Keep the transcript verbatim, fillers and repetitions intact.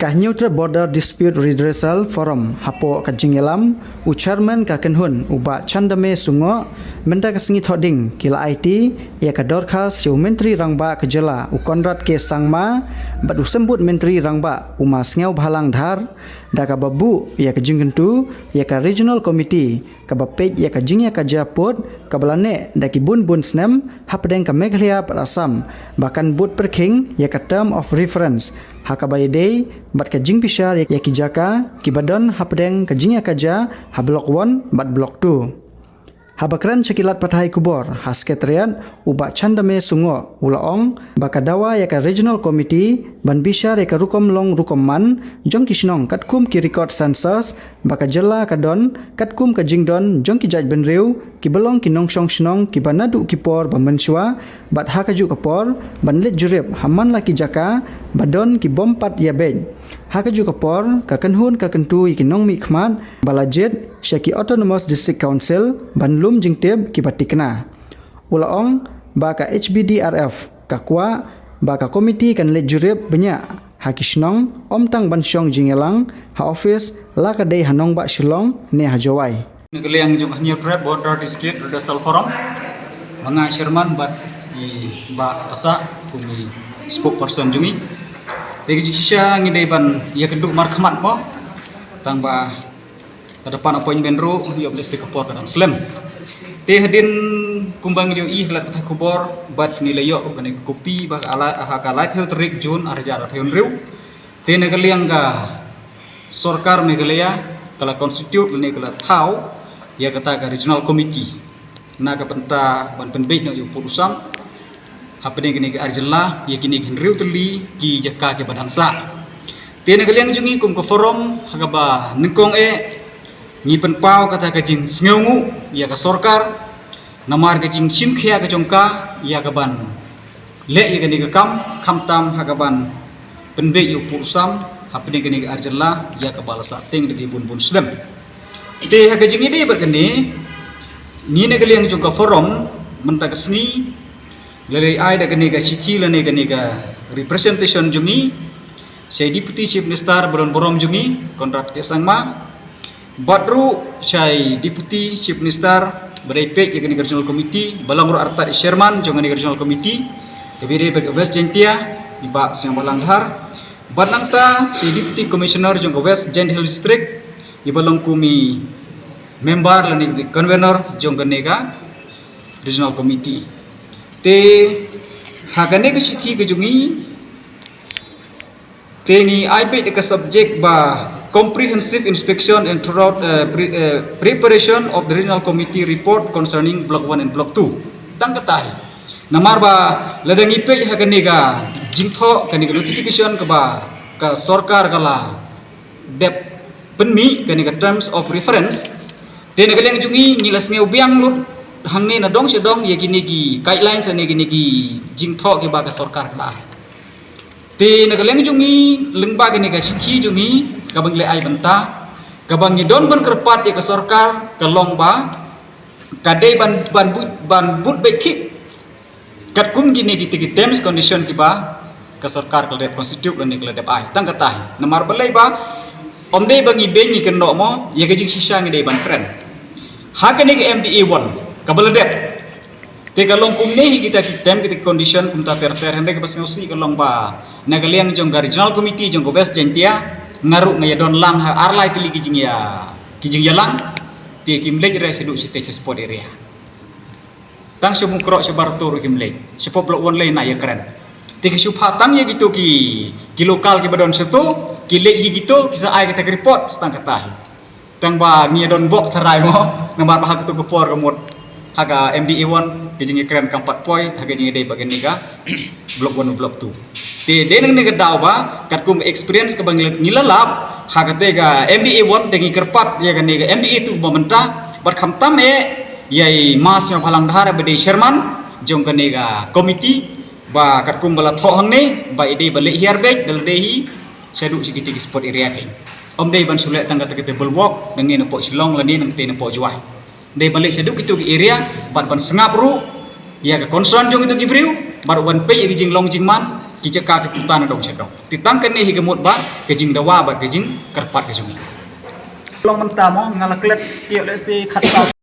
Ka Hynñiewtrep Border Dispute Redressal Forum hapoh ka jingïalam u Chairman ka kynhun u Bah Chandame Sungoh, mynta ka sngi Thohdieng ki la aiti ïa ka dorkhas sha u Myntri Rangbah ka jylla u Conrad K Sangma bad u Symbud Myntri Rangbah u Ma Sniawbhalang Dhar, da kaba buh ïa ka jingkyntu ïa ka Regional Committee kaba peit ïa ka jingïakajia pud kaba la neh da ki bun bun snem hapdeng ka Meghalaya bad Assam, ba kan bud pyrkhing ïa ka Term of Reference ha kaba ïadei bad ka jingbishar ïa ki jaka kiba don hapdeng ka jingïakajia ha Block One bad Block Two. Haba kren sha ki lad pathai khubor ha Secretariat, u Bah Chandame Sungoh u la ong ba ka dawa ïa ka Regional Committee ban bishar ïa ka rukom long rukom man jong ki shnong katkum ki record census ba ka jylla ka don katkum ka jingdon jong ki jaitbynriew kiba long ki nongshong shnong kiba naduh ki por ba mynshuwa bad ha kajuh ka por ban leit jurip ha man la ki jaka ba don ki bym pat ïa beit. Ha kajuh ka por, ka kynhun ka kyntu ïa ki nongmihkhmat ba la jied sha ki Autonomous District Council ban lum jingtip kiba tikna. U la ong ba ka H B D R F ka kwah ba ka komiti kan leit jurip bniah ha ki shnong, ym tang ban shong jingïalang ha ophis, la ka dei ha nongbah Shillong ne ha Jowai. Na ka liang jong ka Hynñiewtrep Border Dispute Redressal Forum, ma nga Chairman bad i Bah Pasah kum i spokesperson jong i. Te ka jingshisha ngi dei ban ïakynduh markhmat mo, tang ba ka dei ban appointment ruh ïoh lehse ka por ka dang slem. Te hadien kumba ngi ïohi ha ki lad pathai khubor bad ngi la ïoh ruh kane ka kopi ba ha ka lai, ha ka laiphew tarik Jun arhajar arphew hynriew. Te na ka liang ka sorkar Meghalaya ka la constitute lane ka la thaw ïa kata ka Regional Committee na ka bynta ban pynbeit noh ïa u pud u sam hapdeng kine ki ar jylla ïa kine ki hynriew tylli ki jaka kiba dang sah. Te na ka liang jong ngi kum ka forum ha kaba nyngkong eh ngi pynpaw kata ka jingsngewnguh ïa ka sorkar namar ka jingshim khia ka jong ka ïa ka ban leh ïa kane ka kam, khamtam ha ka ban pynbeit ïa u pud u sam hapdeng kane ka ar jylla ïa kaba la sah teng da ki bun bun snem. Te ha ka jingïadei bad kane, ngi na ka liang jong ka forum mynta ka sngi la leit ai da kane ka shithi lane kane ka representation jong ngi sha i Deputy Chief Minister ba don burom jong ngi, Conrad K Sangma, bad ruh sha i Deputy Chief Minister ba dei peit ïa kane ka Regional Committee, ba long ruh artat i Chairman jong kane ka Regional Committee kaba ïadei bad ka West Jaintia, i Bah Sniawbhalang Dhar, bad nangta sha i Deputy Commissioner jong ka West Jaintia Hills District, iba long kum i member lane kum i convener jong kane ka Regional Committee. Te ha kane ka shithi ka jong ngi, te ngi ai beit da ka subject ba Comprehensive Inspection and Thorough, eh, pre-, eh, Preparation of the Regional Committee Report Concerning Block One and Block Two. Tang kata hi. Namar ba lada ngi peit ha kane ka jingthoh, kane ka notification kaba ka sorkar ka la dep pynmih, kane ka Terms of Reference, te na ka liang jong ngi ngi la sngew biang lut hangne na dong sha dong ïa kine ki guidelines lane kine ki jingthoh kiba ka sorkar ka la ai. Te na ka liang jong ngi lyngba kane ka shithi jong ngi kaba ngi la ai bynta, kaba ngi don ban kyrpad ïa ka sorkar ka long ba ka dei ban, ban bud, ban bud beit thik katkum kine kita ki terms condition kiba ka sorkar ka la dep constitute lane ka la dep ai. Tang kata hi. Namar balei ba ym dei ba ngi beiñ ngi kynnoh mo, ïa ka jingshisha ngi dei ban kren. Ha kane ka M D A one kaba la dep, te ka long kumne hi kita ki term, kita ki condition kumta ter ter, hynrei kaba sngewsih ka long ba na ka liang jong ka Regional Committee jong ka West Jaintia, nga ruh nga ïa don lang ha ar lai tylli ki jingïa, ki jingïalang. Te kim leit re shaduh shatei sha spot area. Tang sha Mukroh sha Barato ruh kim leit, sha pop Block One lei na ïa kren. Te ki shu phah tang ïa kito ki, ki local kiba don shato, ki leit hi kito, ki sa ai kita ki report, sa tang kata hi. Tang ba ngi ïa don bok tharai mo, namar ba ha kato ka por ka mut ha ka M D A one ka jingïakren kam pat poi ha ka jingïadei bad kane ka Block One Block Two. Te dei nangne ka daw ba katkum ka experience kaba ngi la, ngi la lap ha kata ka M D A one, te ngi kyrpad ïa kane ka M D A two ba mynta, bad khamtam eh ïa i Ma Sniawbhalang Dhar ba dei chairman jong kane ka committee, ba katkum ba la thoh hangne ba i dei ba leit hiar beit da lade hi shaduh sha kiti ki spot area kein. Ym dei ban shu leh tang kata ka table walk nangne na pok Shillong lane nangtei na pok Jowai. Dei ban leit shaduh kito ki area bad ban sngap ruh ïa ka concern jong kito ki briew, bad ban peit ïa ki jinglong jingman ki jaka ki puta na dong sha dong. Te tang kane hi ka mut ba ka jingdawa bad ka jingkyrpad ka jong ngi. Long mynta mo nga la klet ki lehse khat sa